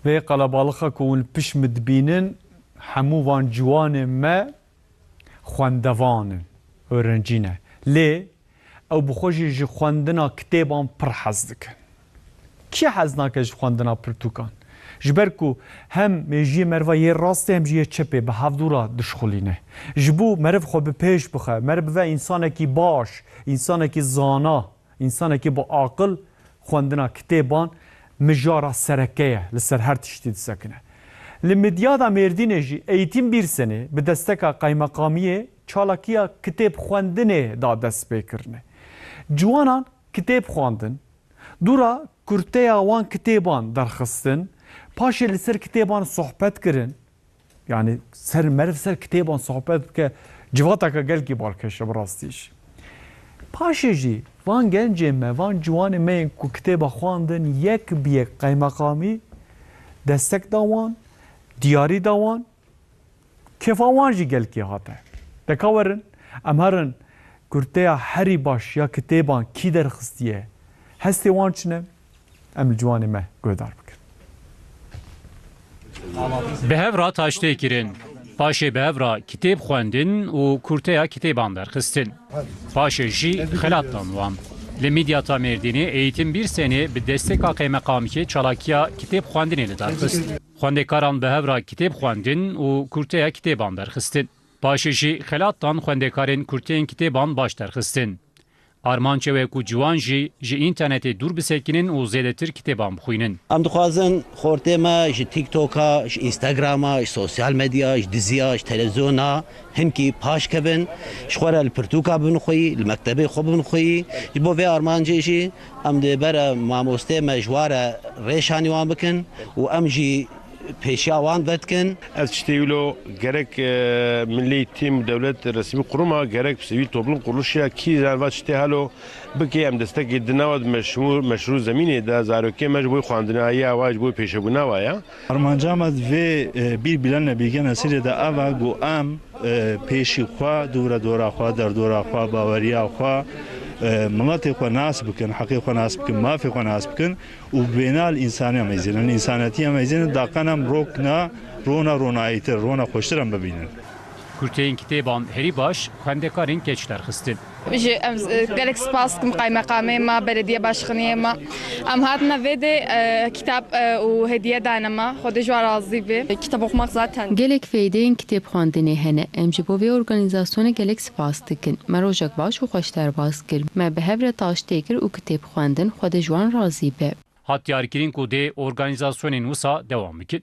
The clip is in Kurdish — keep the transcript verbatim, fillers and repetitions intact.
Vê qelebalixa ku hûn li pişt min dibînin, hemû van ciwanên me xwendevan in, öğrenci ne. Lê ew bi xwe jî ji xwendina kitêban pir hez dikin. Kî hez nake ji xwendina pirtûkan? Ji ber ku hem mêjiyê meriva yê rastê hem jî yê çepê bi hevdû re dişxulîne. Ji bo meriv xwe bi pêş bixe, meriv bibe însanekî baş, însanekî zana, însanekî bi aqil, xwendina kitêban mijara sereke ye li ser her tiştî disekine. Li Midyada Mêrdînê jî Eğitim Birsenê bi desteka qeymeqamiyê çalakiya kitêb xwendinê da destpêkirinê. Ciwanan kitêb xwendin, dûra kurteya wan kitêban derxistin, paşê li ser kitêban sohbet kirin. Yani ser meriv ser kitêban sohbet bike, civateke gelkî balkêş e bi rastî jî. Paşê jî van gencên me, van ciwanên me yên ku kitêba xwendin yek bi yek qeymeqamî destek da wan, diyarî da wan, kêfa wan jî gelkî hate. Deka werin, em herin kurteya herî baş ya kitêban kî derxistiye, hestê wan çi ne? Em li ciwanê me guhdar bikin. Bi hev re taştê kirin. Paşê bi hev re kitêb xwendin û kurteya kitêban derxistin. Paşê jî xelat dan wan. Li Midyata Mêrdînê Eğitim Birsenê bi desteka qeymeqamkê çalakiya kitêb xwendinê li dar xist. Xwendekaran bi hev re kitêb xwendin û kurteya kitêban derxistin. Paşê jî xelat dan xwendekarên kurteyên kitêban baş derxistin. Armanc ew e ku ciwan jî ji înternetê dûr bisekinin û zêdetir kitêban bixwînin. Em dixwazin xortê me ji TikToka, ji Instagrama, ji sosyal medya, ji diziya, ji televîzyona hinkî paş kevin, ji xwe re li pirtûka bibin xweyî, li mektebê xwe bibin xweyî. Ji bo vê armancê jî em dê bere mamostê me ji wa re rêşanî wan bikin û em jî pêşiya wan vedikin. Ev tiştê wilo gerek e, milî tîm dewlet resmî quruma, gerek sivîl toplum qurluşiya kî zerva tiştê helo bikê em destekê dinawa di meşrû zemînê de zarokê me ji bo xwendina ya wa ji bo pêşebûna wa ya. Armanca me di vê e, bîr bîlenine bîrge nesirê de ev e ku em e, pêşî xwe, dûre dora xwe, derdora xwe, baweriya xwe, e, miletê xwe nas bikin, heqê xwe nas bikin, mafê xwe nas bikin. û bi wêna li însanî em meyzînin. Li însanetî em meyzînin, daqen em rokna rona ronayîtir, rona xweştir em bibînin. Kurteyên kitêban herî baş xwendekarên keç derxistin. Ji em gelek spas dikim qaymeqamê me, belediye başxiniyê me. Em hatine vê dê e, kitap e, û hediye dane me. Xwedê ji wan razî be. Kitap okumak zaten. Gelek feydeyên kitêb xwendinê hene. Em ji bo vê organîzasyonê gelek spas dikin. Me rojek baş û xweş derbas kir. Me bi hev re taştê kir û kitêb xwendin. Xwedê ji wan razî be. Hat diyarkirin ku dê organîzasyonên wisa dewam bikin.